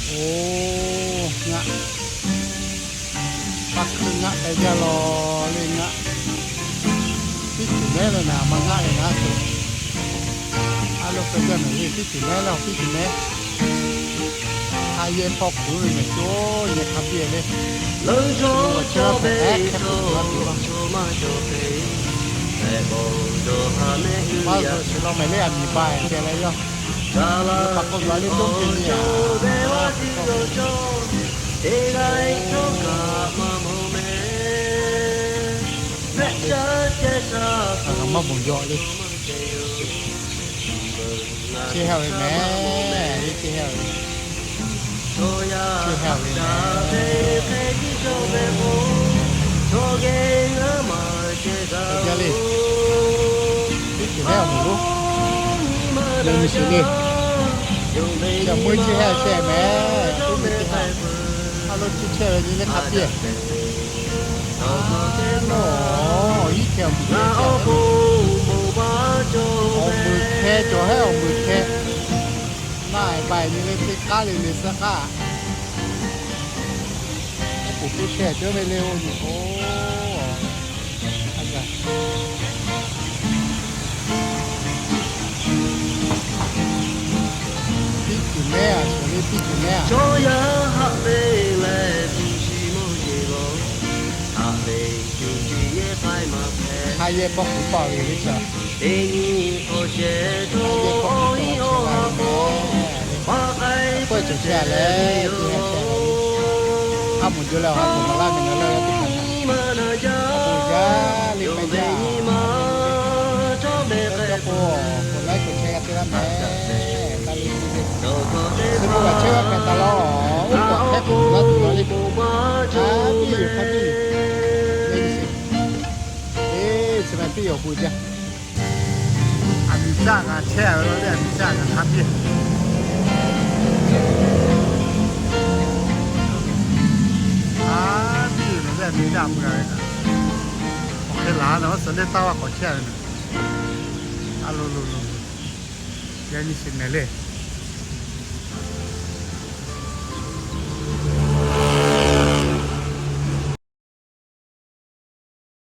Oˇ, ngaˆ, paˇ hkuiˇ ngaˆ k'ai jaˇ law le ngaˆ. Tiˉ ceuˬ mehˉ leh naˍ maˇ ngaˆ le naˍ shu. A lo k'ai jaˇ mehˍ le, tiˉ ceuˬ mehˉ le, tiˉ ceuˬ mehˉ. Hk'a yehˇ hpawˇ kuiˬ ve mehˍ co, yehˇ hk'a piˇ le. Leuˉ jawˇ cawˇ ve chaw maˇ cawˬ hk'e, leh bon dawˬ ha mehˆ g'uˇ yaˇ. Maˇ zuhꞈ shiˍ law mehˍ le, aˬ miˍ ba ceh leh yawˇ. Kaˬ lo kaꞈ k'oˆ la le, toˉ te le, cawˇ ve vaˇ tuˬ cawˇ ve, teˇ g'aˇ cawˇ kaꞈ maˇ mawˬ mehˍ. Mehˆ shaˉ cehˇ shaˉ kaꞈ maˇ bon jawˬ le. Chehˇ haˆ ve mehˍ, le chehˇ haˆ ve, chehˇ haˆ ve mehˍ. Jaˇ le, tiˉ ceuˬ mehˉ awˬ moˍ lonˉ, yaꞈ nyi shiˍ le. Chi aꞈ meuˇ chehˇ haˆ chehˇ mehˍ, tuˉ ve teˇ haˆ. A lo chi chehˇ ve nyi le hk'a piˇ. A lo, iˉ hkeh awˬ moˍ hkeh, awˬ moˍ hkeh cawˬ hehˉ awˬ moˍ hkeh. Naˆ e ba e nyi le teˇ k'aˉ le le suh k'aˉ. Oˉ k'oˍ pui hkeh cawˇ ve le oˇ nyi k'o, a ga, tiˉ ceuˬ mehˉ a, cawˬ le tiˉ ceuˬ mehˉ a. Chaw yaˇ haꞈ ve lehˬ, tuˬ shiˍ mawˇ jeˬ law. Haꞈ ve cuˬ chi yehˇ k'ai maˇ hpehꞈ. Hk'a yehˇ hpawˇ kuiˬ paˇ ve le chaw. Teˇ nyi k'awꞈ shehˍ htawˇ, awˬ iˉ awˬ ha k'o, paˇ k'ai peuˬ chehˇ leh, teˇ ha chehˇ leh, a moˍ jo leh awˬ ha htoꞈ ma laˇ ve na leh teˇ hpaˍ htaꞈ, a moˍ jaˇ le k'ai jaˇ. Cawˇ k'o, k'oˍ laiˉ k'oˍ chehˇ g'a te laˇ mehˍ. Taˇ le le, chi k'o kaꞈ chehˇ g'a hpehꞈ taˍ law. Oˉ k'oˍ hkehˉ k'oˍ g'a tuˬ la le. Hk'a piˇ yoˬ, hk'a piˇ yoˬ. Eˇ, chi ma piˇ yoˬ k'oˍ jaˇ. Aˬ miˍ caˇ g'a chehˇ ve lo le, aˬ miˍ caˇ g'a hk'a piˇ. Hk'a piˇ yoˬ le, aˬ miˍ caˇ mvuh g'a ve kaꞈ, awˬ hk'e laˬ naˍ, awˬ suhˍ le taˇ vaˇ k'awꞈ chehˇ ve naˍ. A lo lo lo, yaꞈ nyi shiˍ mehˍ le.